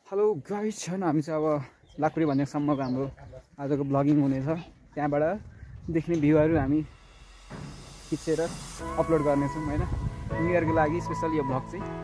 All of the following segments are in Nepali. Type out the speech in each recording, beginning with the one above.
हेलो गाइस, छैन हामी चाहिँ अब लाकुरी भन्नेसम्मको हाम्रो आजको ब्लगिङ हुनेछ। त्यहाँबाट देख्ने भ्यूहरू हामी खिचेर अपलोड गर्नेछौँ हैन। न्यु इयरको लागि स्पेशल यो ब्लग चाहिँ।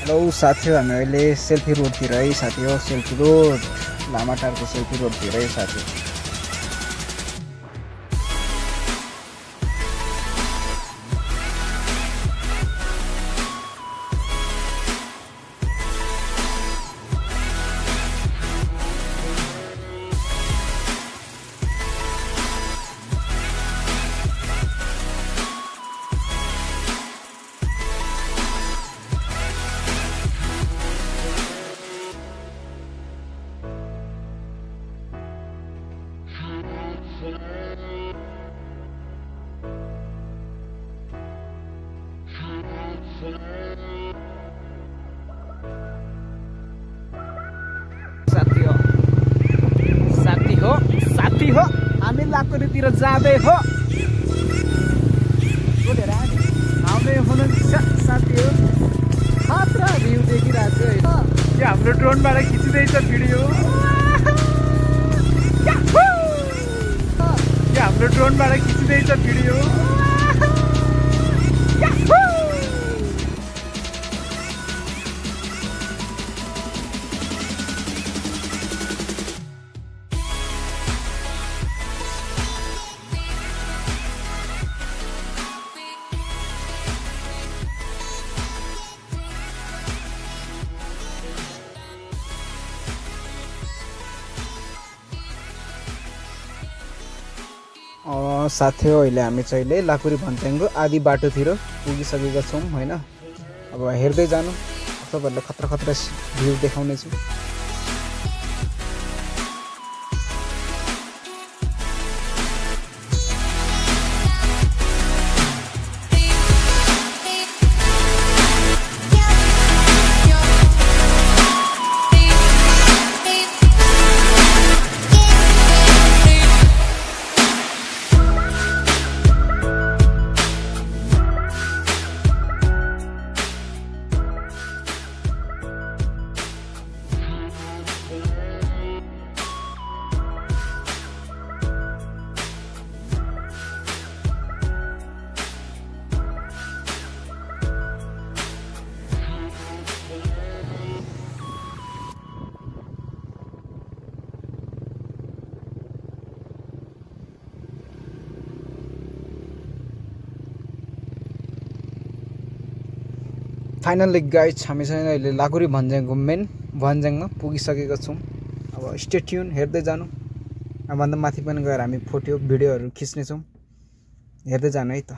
हेलो साथी, हामी अहिले सेल्फी रोडतिर है साथी हो। सेल्फी रोड, लामाटारको सेल्फी रोडतिर है साथी। साथी हो हामी लाकुरीतिर जाँदै हो। आउँदै हुनुहुन्छ साथी हो। खतरा भ्यू देखिरहेको छु है। यो हाम्रो ड्रोनबाट खिचिँदैछ भिडियो। यो हाम्रो ड्रोनबाट खिचिँदैछ भिडियो। साथी हो, अहिले हामी चाहिँ अहिले लाकुरी भन्ज्याङको आधी बाटोतिर पुगिसकेका छौँ होइन। अब हेर्दै जानु, सबैहरूलाई खतरा खतरा भ्यू देखाउने छु। फाइनली गाइज, हामी चाहिँ अहिले लाकुरी भन्ज्याङको मेन भन्ज्याङमा पुगिसकेका छौँ। अब स्टे ट्युन, हेर्दै जानु। भन्दा माथि पनि गएर हामी फोटो भिडियोहरू खिच्नेछौँ। हेर्दै जानु है त।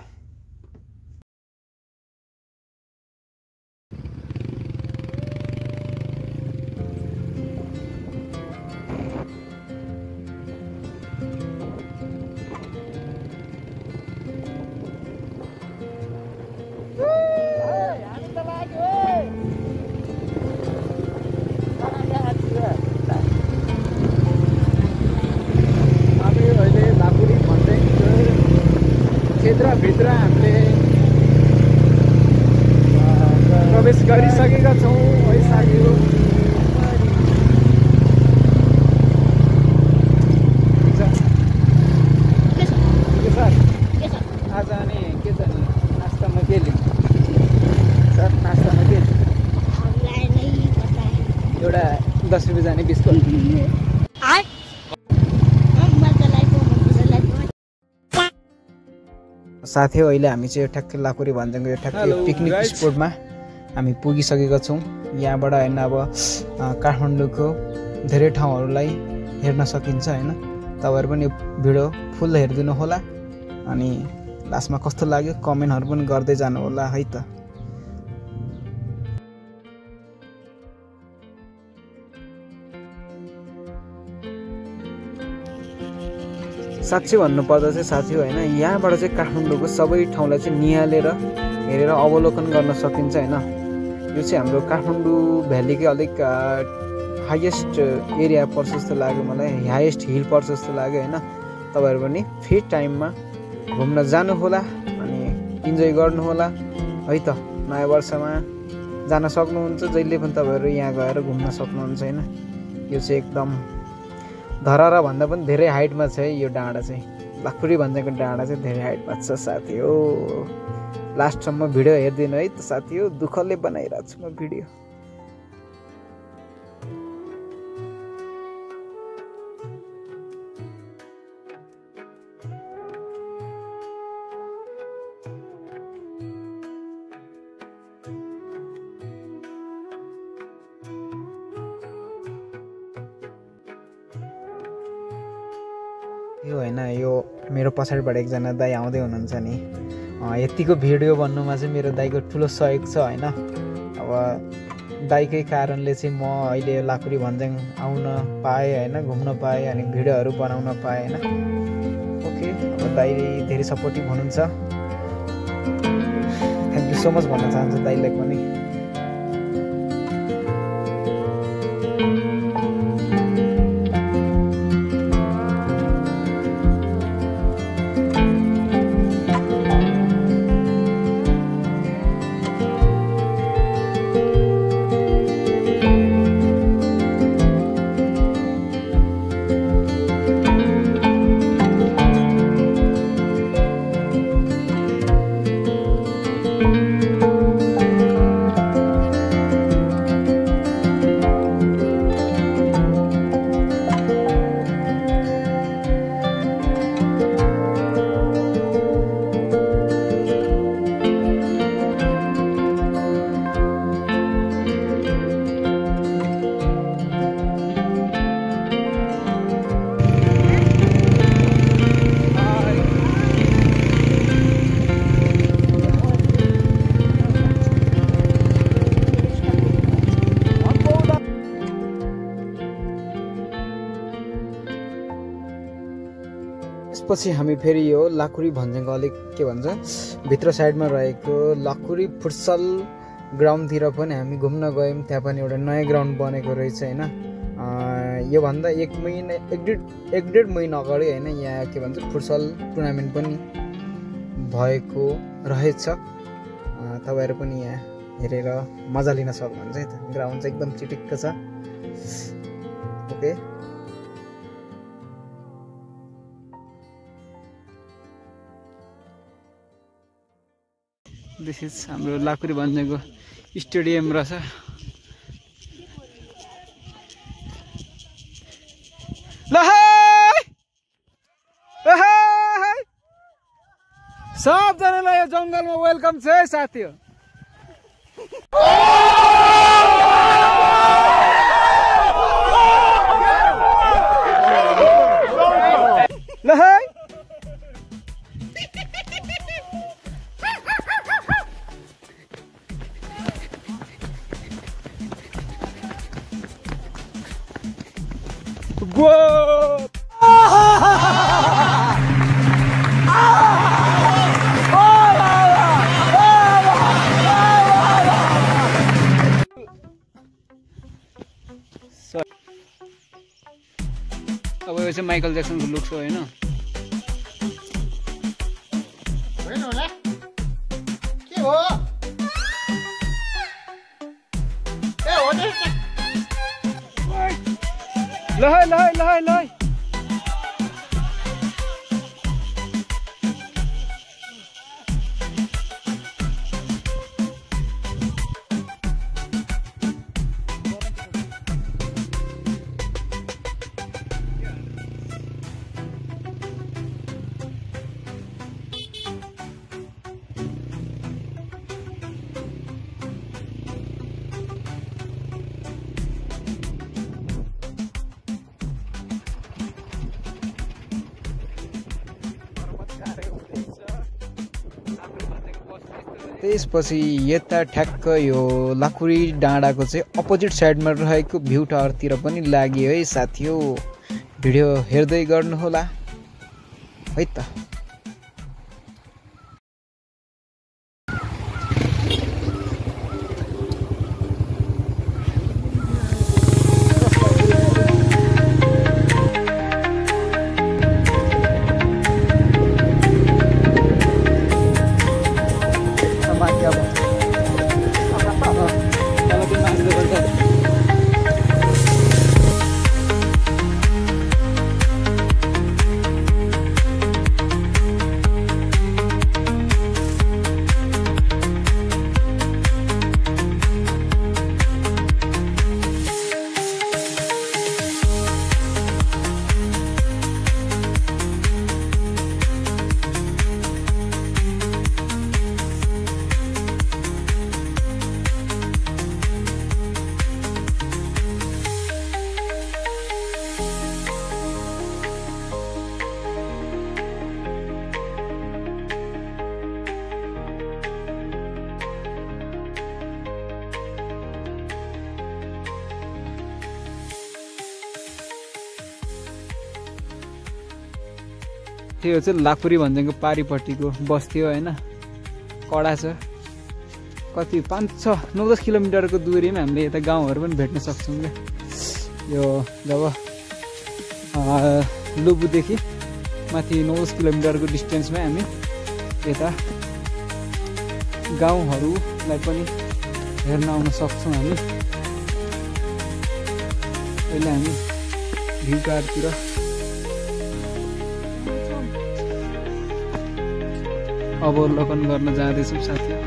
भित्र हामीले प्रवेश गरिसकेका छौँ है साथीहरू। आज अनि के छ नि नास्तामा के लिउँ सर? नास्तामा के एउटा 10 रुपियाँ जाने बिस्कुट। साथी हो, अहिले हामी चाहिँ ठ्याक्कै लाकुरी भन्ज्याङको ठ्याक्कै पिकनिक स्पोटमा हामी पुगिसकेका छौँ। यहाँबाट होइन अब काठमाडौँको धेरै ठाउँहरूलाई हेर्न सकिन्छ होइन। तपाईँहरू पनि भिडियो फुल हेरिदिनु होला। अनि लास्टमा कस्तो लाग्यो कमेन्टहरु पनि गर्दै जानु होला है त। साच्चै भन्नुपर्दा चाहिँ साथी हैन यहाँबाट चाहिँ काठमाडौँको सबै ठाउँलाई चाहिँ निहालेर हेरेर अवलोकन गर्न सकिन्छ हैन। यो चाहिँ हाम्रो काठमाडौँ भ्यालीकै अलिक हाईएस्ट एरिया पर्छ जस्तो लाग्यो मलाई, हाईएस्ट हिल पर्छ जस्तो लाग्यो हैन। तपाईहरु पनि फ्री टाइममा घुम्न जानु होला अनि इन्जोय गर्नु होला है त। नयाँ वर्षमा जान सक्नुहुन्छ जहिले पनि तपाईहरु यहाँ गएर घुम्न सक्नुहुन्छ हैन। यो चाहिँ एकदम धरारा भन्दा पनि धेरै हाइटमा छ है यो डाँडा चाहिँ। लाखुरी भन्जेको डाँडा चाहिँ धेरै हाइटमा छ साथी हो। लास्टसम्म भिडियो हेर्दिनु है त साथी हो, दुःखले बनाइरहेको छु म भिडियो। यो हैन यो मेरो पछाडिबाट एकजना दाइ आउँदै हुनुहुन्छ नि। यतिको भिडियो बन्नुमा चाहिँ मेरो दाइको ठुलो सहयोग छ हैन। अब दाइकै कारणले चाहिँ म अहिले लाखुरी भन्ज्याङ आउन पाएँ हैन, घुम्न पाएँ अनि भिडियोहरू बनाउन पाएँ हैन। ओके, अब दाइ धेरै सपोर्टिभ हुनुहुन्छ। थ्याङ्क यू सो मच भन्न चाहन्छु दाइलाई पनि। त्यसपछि हामी फेरि यो लाखुरी भन्ज्याङको अलिक के भन्छ भित्र साइडमा रहेको लाखुरी फुटसल ग्राउन्डतिर पनि हामी घुम्न गयौँ। त्यहाँ पनि एउटा नयाँ ग्राउन्ड बनेको रहेछ हैन। यो भन्दा एक डेढ महिना अगाडि हैन यहाँ के भन्छ फुटसल टुर्नामेन्ट पनि भएको रहेछ। तपाईहरु पनि यहाँ हेरेर मजा लिन सक्नुहुन्छ है त। ग्राउन्ड चाहिँ एकदम चिटिक्क छ। ओके, दिस इज हाम्रो लाखुरी भन्ज्याङको स्टेडियम रहेछ। सबजनालाई यो जङ्गलमा वेलकम छ है साथी हो। ल है अब यो चाहिँ माइकल ज्याक्सनको लुक हो हैन। होला के हो ए हो नि ल है ल है ल है ल है त्यसपछि यता ठ्याक्क यो लाकुरी डाँडाको चाहिँ अपोजिट साइडमा रहेको भ्यू टावरतिर पनि लाग्यो है साथी हो। भिडियो हेर्दै गर्नुहोला है त। त्यो चाहिँ लाकुरी भन्ज्याङको पारिपट्टिको बस्ती हो हैन। कडा छ कति 5-6-9 किलोमिटरको दूरीमा हामीले यता गाउँहरू पनि भेट्न सक्छौँ क्या। यो जब लुबुदेखि माथि 9 किलोमिटरको डिस्टेन्समै हामी यता गाउँहरूलाई पनि हेर्न आउन सक्छौँ हामी। अहिले हामी भ्यू टावरतिर अवलोकन गर्न जाँदैछौँ साथी।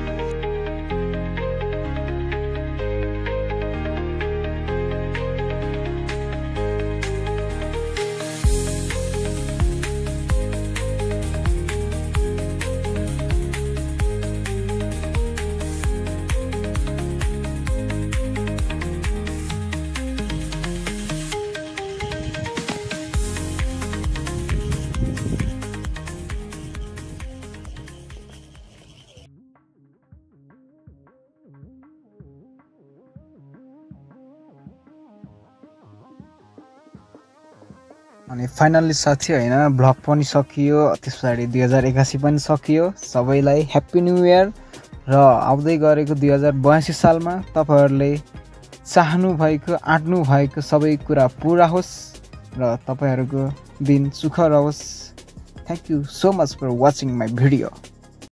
अनि फाइनल्ली साथी हैन भ्लग पनि सकियो। त्यस पछाडि 2081 पनि सकियो। सबैलाई ह्याप्पी न्यू इयर र आउँदै गरेको 2082 सालमा तपाईहरुले चाहनु भएको आँट्नु भएको सबै कुरा पूरा होस् र तपाईहरुको दिन सुख रहोस्। Thank you so much for watching my video.